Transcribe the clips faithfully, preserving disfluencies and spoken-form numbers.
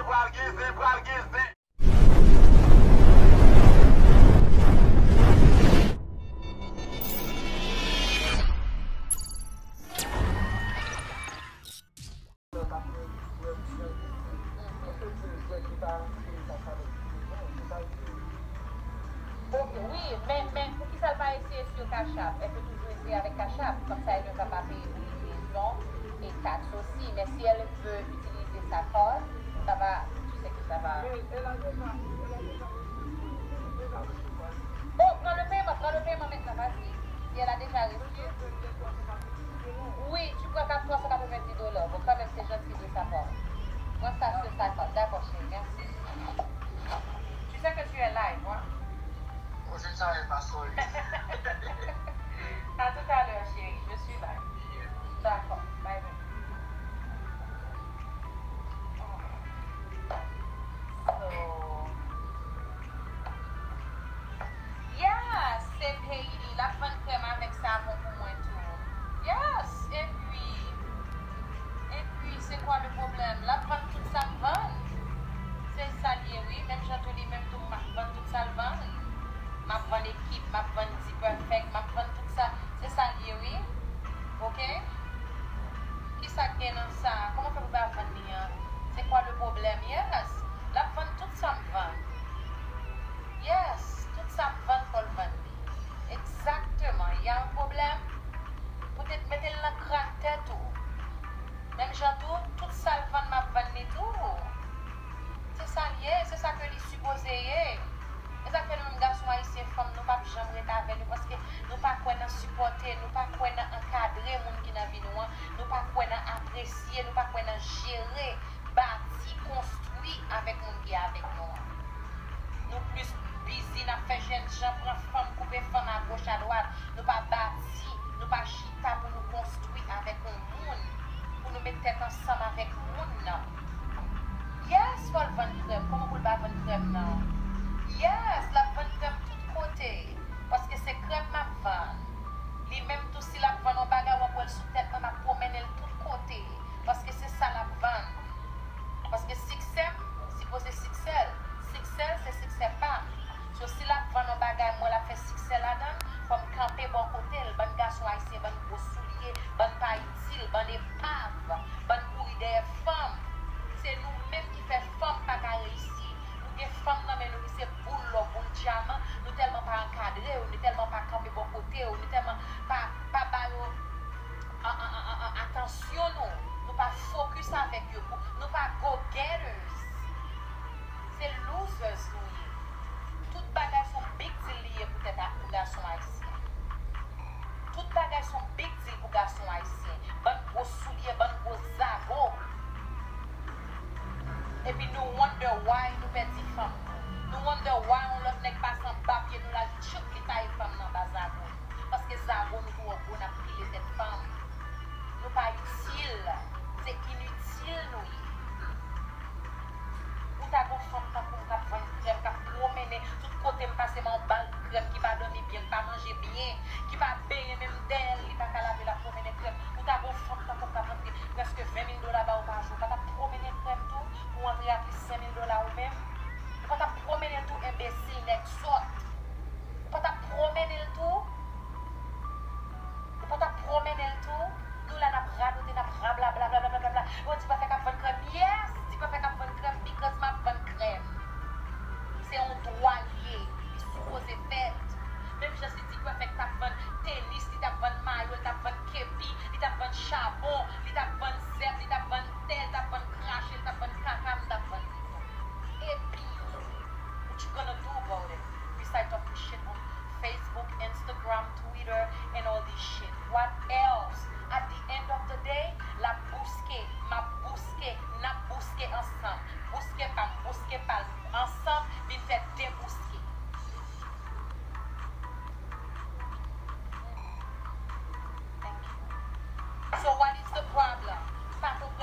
Pral gen zen, pral gen zen. Ok, wi, men, men poukisa l pa eseye sou Cash App? Elle peut toujours essayer avec Cash App. Comme ça, elle ne va pas payer pour livraison et taxe aussi. Mais si elle veut utiliser sa carte, ça va, tu sais que ça va. Oh, prends le paiement, prends le paiement maintenant, vas-y. Si elle a déjà reçu. Oui, tu prends quatre, trois cent quatre-vingt-dix dollars. Bon, quand même, c'est gentil de sa part. Prends ça sur sa carte. D'accord, chérie, merci. Tu sais que tu es live, hein? Oh, je ne savais pas, sorry. À tout à l'heure, chérie. Je suis live. D'accord, bye bye. So, yes, se peyi li. L ap vann krèm avèk savon pou mwen tou. Yes, epi, epi, c'est quoi le problème? L ap vann tout sa m vann. Se sa l ye, wi. Menm jan tou, li menm tou, m ap vann tout sa l vann. M ap vann ekip, m ap vann D-Perfect, m ap vann tout sa. Se sa l ye, wi. Ok? Kisa k gen nan sa? Kòman fè pou pa vann li an? C'est quoi le problème? Yes. L ap vann tout sa m vann. Yes. Tout sa m vann, fò l vann li. Exactement. Y a un problème? Poutèt mete l nan krak tèt ou. Menm jan tou, tout sa l vann, m ap vann li tou. Se sa l ye, se sa ke li sipoze ye. E sa k fè nou menm gason ayisyen, fanm, nou p ap janm ret avè nou, paske nou pa kwè nan sipòte, nou pa kwè nan ankadre moun ki nan vi nou an, nou pa kwè nan apresye, nou pa kwè nan jere, bati, konstwi avèk moun ki avèk nou an. Nou plis bizi, n ap fè jènjan pran fanm, koupe fanm agoch adwat. Nou pa bati, nou pa chita pou nou konstwi avèk yon moun, pou nou met tèt ansanm avèk moun nan. Yes, fò l vann krèm. Kòman pou l pa vann krèm nan? Yes, l ap vann krèm tout kote. Paske se krèm m ap vann. Li menm tou, si l ap vann yon bagay, w ap wè l sou tèt mwen, m ap pwomennen l tout kote. Paske se sa l ap vann. Paske siksè m sipoze siksè l. Siksè l se siksè pa m. So, si l ap vann yon bagay, m wè l ap fè siksè ladan l, fò m kanpe bò kote l. Bann gason ayisyen, bann gwo soulye, bann pa itil, bann epav, bann kouri dèyè fanm. Se nou menm ki fè fanm pa ka reyisi. Nou gen fanm nan men nou ki se boul lò, boul dyaman. Nou tèlman pa ankadre yo, nou tèlman pa kanpe bò kote yo, nou tèlman pa, pa ba yo a, a, a, a, a, atansyon nou. Nou pa fokis avèk yo. Pou, nou pa go-getters. Se losers nou ye. Tout bagay se yon big deal li ye pou tèt a, pou gason ayisyen. Tout bagay se yon big deal pou gason ayisyen. Bann gwo soulye, bann gwo zago. Epi nou wonder why nou pèdi fanm nou. Nou wonder why yon lòt nèg pase anba pye nou la, li tchouk, li taye fanm nan anba zago nou. Paske zago nou twò gwo, n ap pile tèt fanm. Nou pa itil. Se initil nou ye. Ou ta gon fanm tankou m k ap vann krèm, k ap pwomennen tout kote m pase, m a yon bal krèm, ki pa dòmi byen, ki pa manje byen, ki pa benyen menm dèyè l, li pa ka lave, l ap pwomennen krèm. Ou ta gon fanm tankou m k ap rantre prèske ven mil dola ba ou pa jou, ou pa t ap pwomennen krèm tou pou w antre a plis senk mil dola ou menm? Ou pa t ap pwomennen l tou, enbesil, nèg sòt? Ou pa t ap pwomennen l tou? Ou pa t ap pwomennen l tou? Nou la n ap radote, n ap rablabla, blablabla, blablabla. Bon, Dipèfèk ap vann krèm. Yes, Dipèfèk ap vann krèm, because m ap vann krèm. Se yon dwa l ye, li sipoze fèt. Menm jan si Dipèfèk t ap vann tenis, li t ap vann mayo, li t ap vann kepi, li t ap vann chabon, li t ap vann zèb, li t ap vann tè, li t ap vann krache, li t ap vann kaka, m t ap vann li tou. Epi, what you gonna do about it? Besides talking shit on Facebook, Instagram, Twitter, and all this shit. What else? At the end of the day, l ap bouske, m ap bouske, n ap bouske ansanm. Bouske pa m, bouske pa l, ansanm, vin fè de bouske. Thank you. So what is the problem? Pa konprann.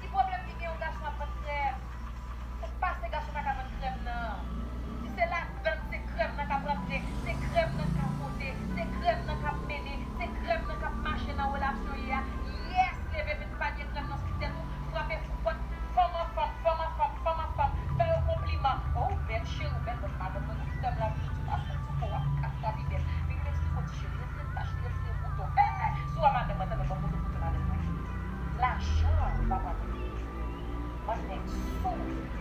Ki pwoblèm ki gen yon gason ap vann krèm? Sa k pase gason pa ka vann krèm nan? Si se ladann, se krèm nan k ap rantre, se krèm nan k ap pote, se krèm nan k ap mennen, se krèm nan k ap mache nan relasyon ye a. Yes, leve vit, panye krèm nan sou tèt ou, frape sou pòt, fanm an fanm, fanm an fanm, fanm an fanm, fè yo konpliman. Oh, bèl cheri, ou bèl, bèl madanm mwen, wi, dam la, wi, ti pa sou ti po, w ap kat la, pi bèl. Li retire ti po, ti cheri, retire tach, li retire bouton. Eh, eh, si w wè madanm mwen, tande, ban m moute kote madanm mwen. Lajan, papa. Bann nèg sou,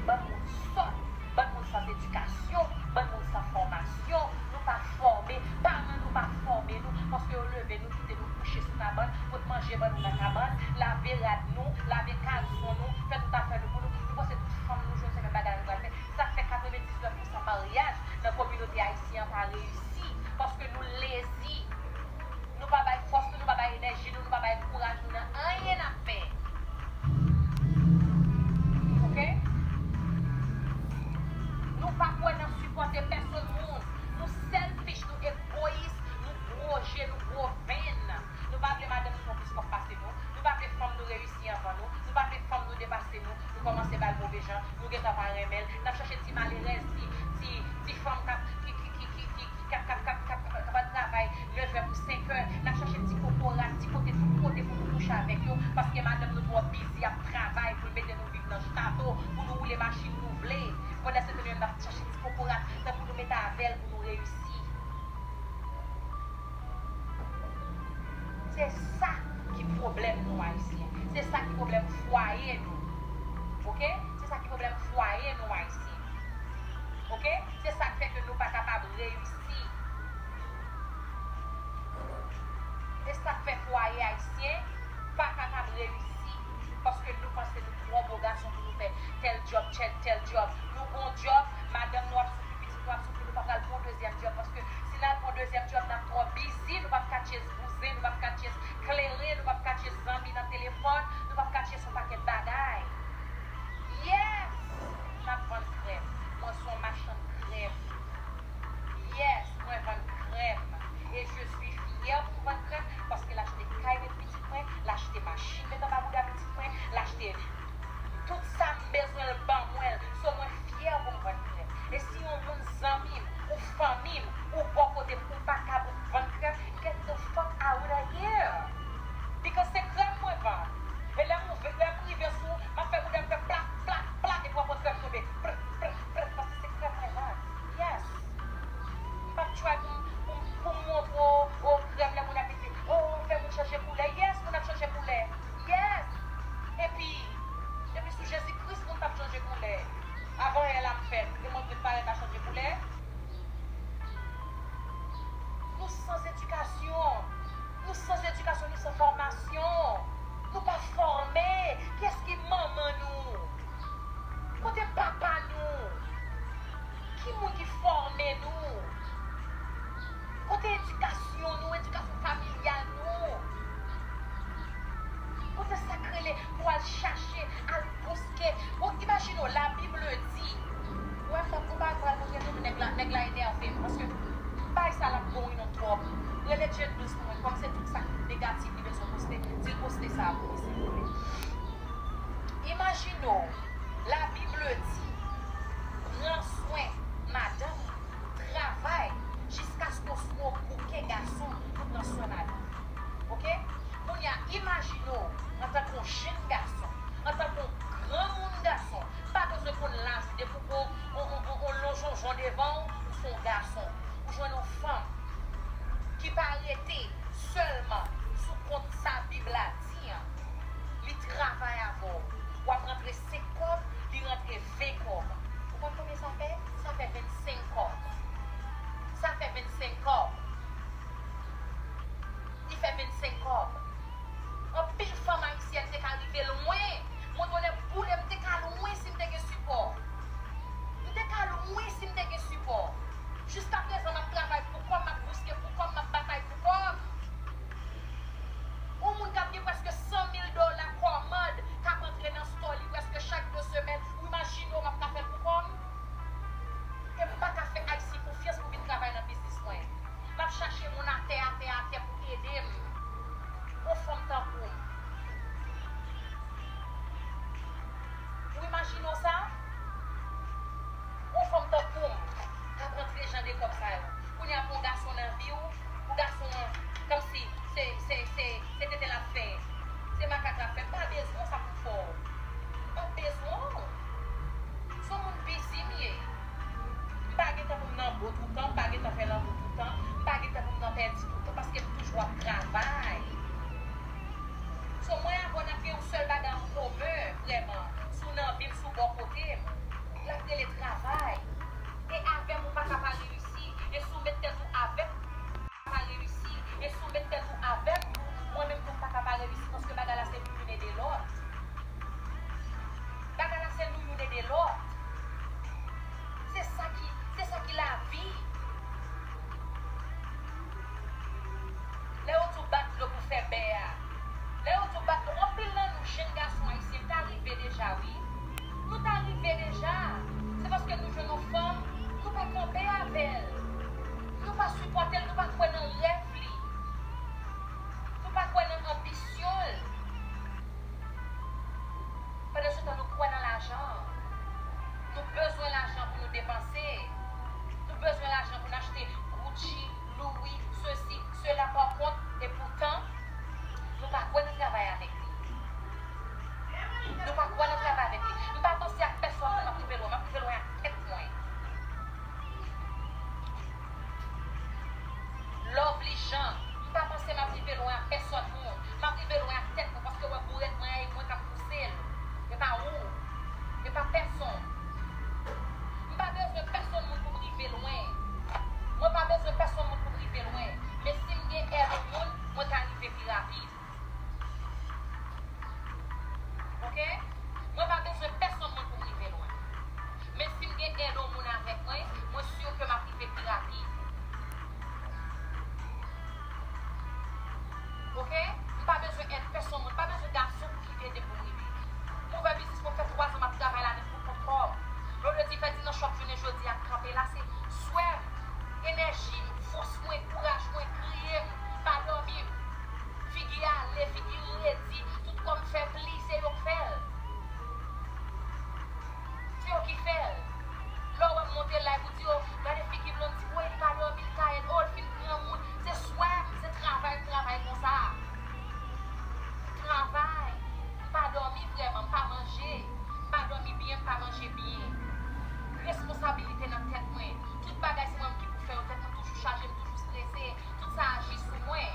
bann moun sòt, bann moun san edikasyon, bann moun san fòmasyon, nou pa fòme, paran nou pa fòme nou, paske yo leve nou, kite nou kouche sou kabann, pot manje ban nou nan kabann, lave rad nou, lave kalson nou, fè tout afè nou pou nou, nou panse tout fanm nou jwenn se menm bagay nou pral fè. Sa k fè katrevendiznèf pousan maryaj nan kominote ayisyen an pa reyisi, paske nou lezi. Nou pa bay fòs nou, nou pa bay enèji nou, nou pa bay kouraj nou nan anyen n ap fè. Oke? Nou pa kwè nan sipòte pèsonn moun. Nou selfish, nou egoyis, nou gwo je, nou gwo venn. Nou pa vle madanm nou fè plis kòb pase nou. Nou pa vle fanm nou reyisi anvan nou. Nou pa vle fanm nou depase nou. Nou kòmanse ba l move jan. Nou gentan pa renmen l. N ap chache ti malerèz, ti, ti, ti fanm k ap, ki, ki, ki, ki, ki, ki k ap, k ap, k ap, k ap, k ap al travay nevè pou senkè. N ap chache ti kokorat, ti kote, tout kote pou nou kouche avèk yo, paske madanm nou twò bizi ap travay pou l mete nou viv nan chato, pou nou woule machin nou vle. Pandan se tan yo, n ap chache ti kokorat, tan pou nou mete avè l, pou nou reyisi. Se sa ki pwoblèm nou, Ayisyen. Se sa ki pwoblèm fwaye nou. Oke? Se sa ki pwoblèm fwaye nou, Ayisyen. Oke? Se sa k fè ke nou pa kapab reyisi. Se sa k fè fwaye ayisyen pa kapab reyisi. Paske nou panse nou twò bo gason pou nou fè tèl djòb, tèl, tèl djòb. Nou gon djòb, madanm nou ap soufri, pitit nou ap soufri, nou pa pral pran yon dezyèm djòb. Paske si n al pran yon dezyèm djòb, n ap twò bizi, nou p ap ka tchese bouzen, nou p ap ka tchese kleren, nou p ap ka tchese zanmi nan telefòn, nou p ap ka tchese yon pakèt bagay. Yes! M ap vann krèm. Mwen se yon machann krèm. Yes, mwen vann krèm. E je suis fière pou m vann krèm, paske l achte kay met pitit mwen, l achte machin met anba bouda pitit mwen, l achte tout sa m bezwen l ban mwen l. So mwen fyè pou m vann krèm. E si yon moun zanmi m, ou fanmi m, ou bò kote m, ou pa ka vann krèm, get the fuck out of here. Because se krèm mwen vann. E lè m, lè m rive sou ou, m ap fè bouda m fè plat, plat, plat, epi w ap wè krèm tonbe. Pr, pr, pr, paske se krèm mwen vann. Yes. M p ap try pou m, pou m, pou m montre w, o, krèm lè moun ap vin di, o, fè moun chanje koulè. Yes, moun ap chanje koulè. Yes. Epi, epi sou Jezi Kris, moun p ap chanje koulè. Avan yè la m fèt, e mwen vin parèt la chanje koulè. Nou san edikasyon. Nou san edikasyon, nou san fòmasyon. Nou pa fòme. Kiyès ki manman nou? Kote papa nou? Ki moun ki fòme nou? Kote edikasyon nou, edikasyon familyal nou? Kote sa k rele pou al chache, al bouske? Bon, imajine w, la Bible dit. Ou wè, fanm, ou pa pral montre nou, nèg la, nèg la enève m, paske bagay sa l ap bon wi non twòp. Rele Jane Dous pou mwen, kòm se tout sa k negatif li bezwen poste, di l poste sa pou mwen, silvouplè. Imajine w, la Bible dit, pran swen madanm ou, travay jiskaske w sou yon bouke gason pou pran swen madanm ou. Oke? Kounye a, imajine w antanke yon jenn gason, antanke yon granmoun gason, pa bezwen konn laj ou, depi w gon yon, yon, yon, yon lonjonjon devan w, ou se yon gason. Ou jwenn yon fanm ki pa rete sèlman sou kont sa Bib la di an. Li travay avè w. W ap rantre senk kòb, li rantre ven kòb. Ou konn konbyen sa fè? Sa fè vennsenk kòb. Sa fè vennsenk kòb. Li fè vennsenk kòb. Anpil fanm ayisyèn te ka rive lwen. Mwen konnen boule m te ka lwen si m te gen sipò. M te ka lwen si m te gen sipò. Jiskaprezan, m ap travay pou kò m, m ap bouske pou kò m, m ap batay pou kò deja, wi. Nou ta rive deja. Se paske nou jwenn yon fanm, nou pa kanpe avè l. Nou pa sipòte l, nou pa kwè nan rèv li. Nou pa kwè nan anbisyon l. Pandan se tan, nou kwè nan lajan. Nou bezwen lajan pou nou depanse. Nou bezwen lajan pou n achte Gucci, Louis, sesi, sela, pa kont, e poutan, nou pa kwè nan travay avèk li. Nou pa kwè nan travay avèk li. M pa panse ak pèsonn, m ap rive lwen, m ap rive lwen ak tèt mwen. Lovely Jean, m pa panse m ap rive lwen ak pèsonn moun. M ap rive lwen ak tèt mwen, paske wè bourèt mwen a, e mwen k ap pouse l. E pa ou. E pa pèsonn. M pa bezwen pèsonn moun pou m rive lwen. Mwen pa bezwen pèsonn moun pou m rive lwen. Men si m gen èd yon moun, mwen ka rive pi rapid. Oke? Mwen pa bezwen pèsonn moun pou m rive lwen. Men si m gen èd yon moun avèk mwen, mwen si ke m ap rive pi rapid. Oke? M pa bezwen èd pèsonn moun, m pa bezwen gason pou ki ede pou m rive. Mwen fè biznis, mwen fè twa zan m ap travay ladan pou kont kò m. Lè w di Ferdinand Shop jounen jodi a kanpe la, se swè m, enèji m, fòs mwen, kouraj mwen, kriye m, pa dòmi m. Figi ale, figi redi, tout kò m fè pli, se yo k fè l. Se yo ki fè l. Lè w wè m monte live, ou di, "Oh, gade figi Blondy, woy, li pa dòmi, li tayèt, oh, li fin granmoun." Se swè m, se travay m travay konsa. Travay. M pa dòmi vrèman, m pa manje. M pa dòmi byen, m pa manje byen. Responsabilite nan tèt mwen. Tout bagay se mwen menm ki pou fè yo. Tèt mwen toujou chaje, m toujou strese. Tout sa aji sou mwen.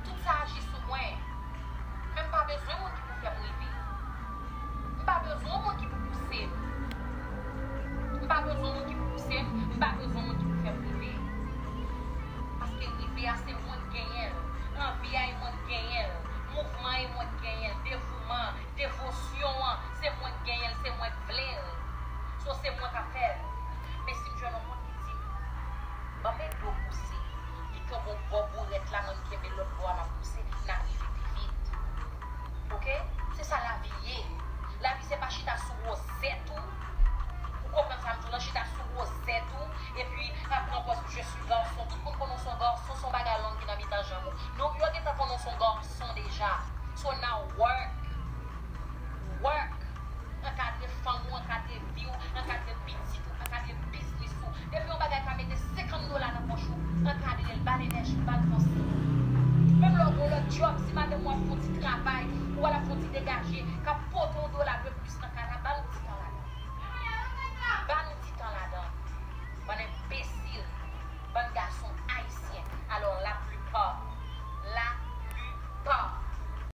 Tout sa aji sou mwen. Men m pa bezwen moun ki pou fè m rive. M pa bezwen moun ki pou pouse m. M pa bezwen moun ki pou pouse m. M pa bezwen moun ki pou fè m rive. Paske rive a, se mwen k genyen l. Anvi a, e mwen k genyen l. Mouvman an, e mwen k genyen l. Devouman an, devosyon an, se mwen k genyen l, se mwen k vle l. So, se mwen k ap fè l. Men si m jwenn yon moun ki di m, "Ban m ede w pouse," li kenbe yon bò bourèt la, mwen m kenbe lòt bò a, m ap pouse, n ap rive pi vit. Oke? Se sa lavi ye. Lavi se pa chita sou wozèt ou. Ou konprann sa m di w lan? Chita sou wozèt ou, epi ap pran pòz je suis garçon. Tout moun konnen w se yon gason, se yon bagay long ki nan mitan janm ou. Nou, yo gentan konnen w se yon gason deja. So now work. Work. Ankadre fanm ou, ankadre vi w, ankadre pitit ou, ankadre biznis ou. Depi yon bagay ka mete senkant dola nan pòch ou, ankadre l, ba l enèji, ba l fòs. Menm lè w gen yon lòt djòb, si madanm ou ap fè yon ti travay, ou wè l ap fè yon ti degaje, k ap pote yon dola de plis nan kay la, ba nou ti tan ladan. Ba nou ti tan ladan. Bann enbesil, bann gason ayisyen. Alò, l ap